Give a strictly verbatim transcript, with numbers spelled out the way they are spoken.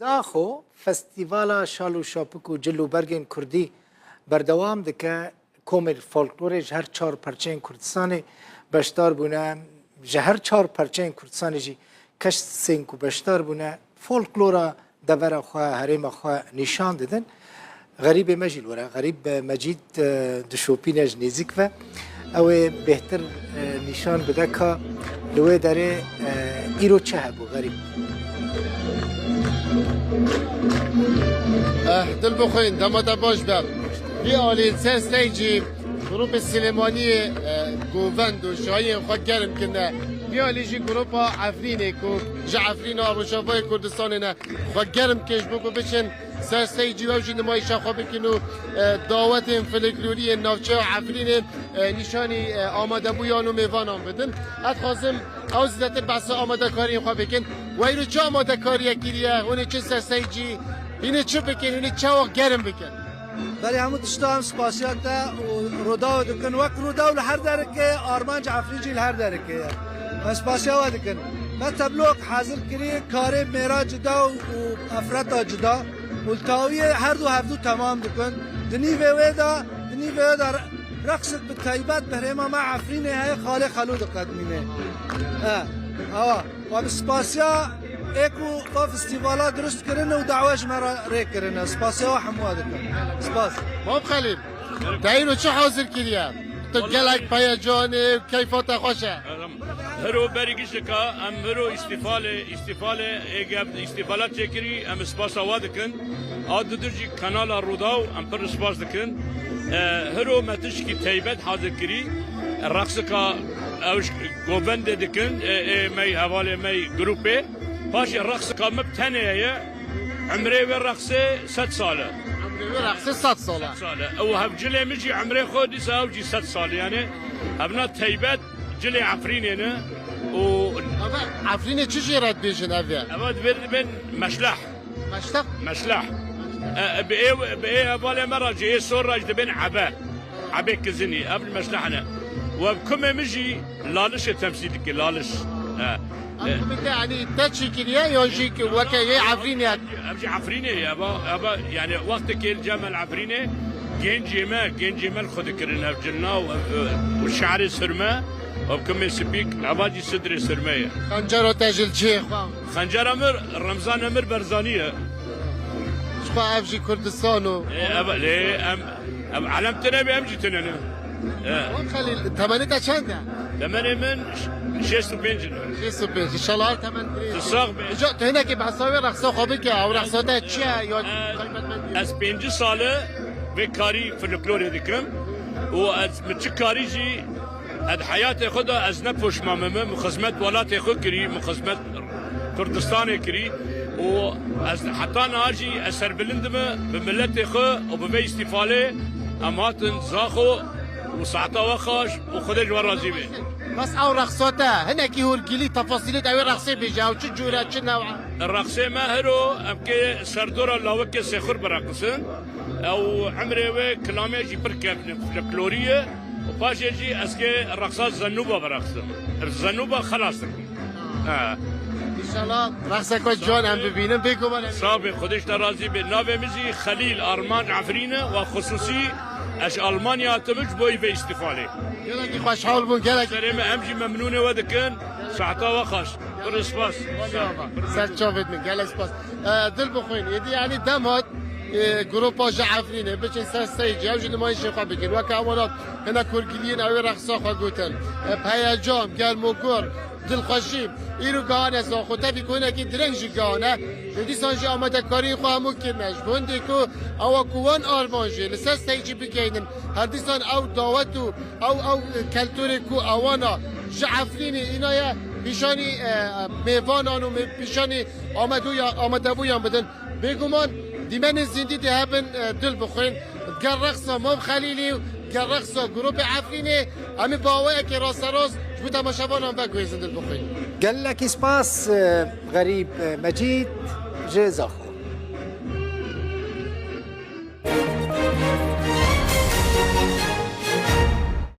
Zaxo, Festîvala Şal û Şapik û Cil û Bergên Kurdî berdewam dike. Komên folklorê ji her çar perçeyên Kurdistanê beşdar bûne. Ji her çar perçeyên Kurdistanê jî kesên ku beşdar bûne, folklora devera xwe, herêma xwe nîşan didin. Xerîbê me jî li wir e. Xerîb Mecîd, e, dişopîne ji nêzîk ve. Ew ê bêhtir, e, nîşan bide ka li wê derê, e, îro çi hebû, Xerîb? Eh, dil bixwîn, dema te baş be. Vî alî ser steycî grûpê Silêmaniyê, eh, govend û şahiyên xwe germ kirine. Vî alî jî grûpa Efrînê ku ji Efrîna Rojavayê Kurdistanê ne, xwe germ kir ji bo ku biçin ser steycî û ew jî nimayîşa xwe bikin û, eh, dawetên folkloriyên navçeya Efrînê, eh, nîşanî, eh, amadebûyan û mêvanan bidin. Ez dixwazim ew zêdetir behsa amadekariyên xwe bikin. We îro çi amadekariyek kiriye? Hûn ê çin ser steycî? Hûn ê çi bikin? Hûn ê çawa germ bikin? Berî hemû tişta em spasiya te û Rûdaw dikin. Wek Rûdaw li her derikê, armanc Efrîn jî li her derikê ye. Em spasiya we dikin. Me teblok hazir kirî, karê mêra cida û, û efreta cida. Û li tawiyê her du hevdu temam dikin. Di nîvê wê de, di nîvê wê de re-, reqsek bi taybet bi herêma me Efrînê heye, Xalê Xelû diqedimîne. He, awa. Wa bi spasiya ê ku va festîvala dirust kirine û dawa ji me re rê kirine. Spasiya we hemû dikim. Spas. Mam Xelîl, te îro çi hazir kiriye? Tu gelek peyecanê û keyfa te xweş e. Hiro berî giştika em hiro îstîfalê, îstîfalê ê ge-, îstîfala çêkirî, em spasa wa dikin. A didir jî kanala Rûdaw em pir spas dikin. E, hiro me tişkî teybet hazir kirî. Reqsika ew ji govendê dikin, e, ê me yî, hevalê me yî grûpê. Paşê reqsika me bi tenê heye. Emrê wê reqsê sed sal e. Emrê wê reqsê sed sal e. Sed sal e. Ew hevcilê min jî emrê xwe dîsa ew jî sed sal e. Yani evna teybet cilê Efrînê ne. Û Eve Efrînê çi jê re dibêjin ev e? Eva divê dibên meşleh. Meşleh? Meşleh. E, e, bi ê, bi ê hevalê me re jî, ê sor re jî dibên ebe. Ebê kizinî, ev li meşleh ne. Û ev kumê min jî Lalişê temsîl dike, Laliş. E, e. Ev kumê te, yanî te çêkiriye yan jî weke yê Efrînê ye? Ev jî Efrînê ye, eva, eva, yani wextekê li cem el Efrînê gencê me, gencê me li xwe dikirin ev cilna û, û şehrê sirme, û kumê spî, eva jî sidrê sirme ye. Xencera te jî li cihê xwe. Xencera mir, Remzan Emir Berzanî ye. Ji xwe ev jî Kurdistan û E, ev, lê em, em elem tune be, em jî tune ne. E. Wan Xelîl, temenê te çend e? Temenê min ş-, şêst û pênc in. Şêst û pênc. Înşallah her temen dirêj. Tu sax be. Îca tu hinekî behsa wê reqsa xwe bike, ew reqsa te çi ye? Ya E, taybetmendî? Ez pêncî sal e vê karî folklorê dikim û ez min çi karî jî Ez di heyatê xwe de ez ne poşmame me, min xizmet welatê xwe kirî, min xizmet Kurdistanê kirî û ez heta niha jî ez serbilind me bi miletê xwe û bi vê îstîfalê em hatin Zaxo û saeta we xweş û Xwedê ji we razî be. Bes ew reqsa te, hinekî hûrgilî, tefasîlê te wê reqsê bêje, ew çi cûr e, çi new e? Reqsê me hiro, em kê serdora lawikê Sêxur bireqisin. Ew emrê wê kilamê jî pir kevn e, folklorî ye. Û paşê jî ez kê reqsa Zenûba bireqsim. Zenûba xelas dikim. Ha. Înşallah reqseka can em bibînin. Bêguman em Sax be, Xwedê ji te razî be. Navê min jî Xelîl Armanc Efrîn e, wa xisûsî ez ji Almanya hatime ji bo vê îstîfalê. Gelekî xweşhal bûn, gelek. Serê me, em jî memnûnê we dikin. Saeta we xweş. Pir spas. Ser çavêt min, gelek spas. E, dil bixwîn, êdî yanî dem hat, e, grupa ji Efrînê biçin ser steycê, ew jî nimayişê xwe bikin. Weke wana hinek hûrgiliyên ew ê reqsa xwe gotin. E, bi heyecan, germogur, dilxweşî, îro gihane Zaxo, tevî ku hinekî direng jî gihane. Û dîsan jî amadekariyên xwe hemû kirine. Ji bo hindê ku ewa ku wan armanjê li ser steycê bigihînin, her dîsan ew dawet û ew, ew keltorê ku ewana ji Efrînê îna ye, pîşanî, e, mêvanan û mê-, pîşanî amadeya-, amadebûyan bidin. Bêguman dîmenên zîndî dê hebin, e, dil bixwin. Ger reqsa Mam Xelîlî û ger reqsa grûpê Efrînê, em ê bi awayekê rasterast ji bo temaşevanan veguhêzin, dil bixwin. Gelekî spas, e, Xerîb, e, Mecîd ji Zaxo.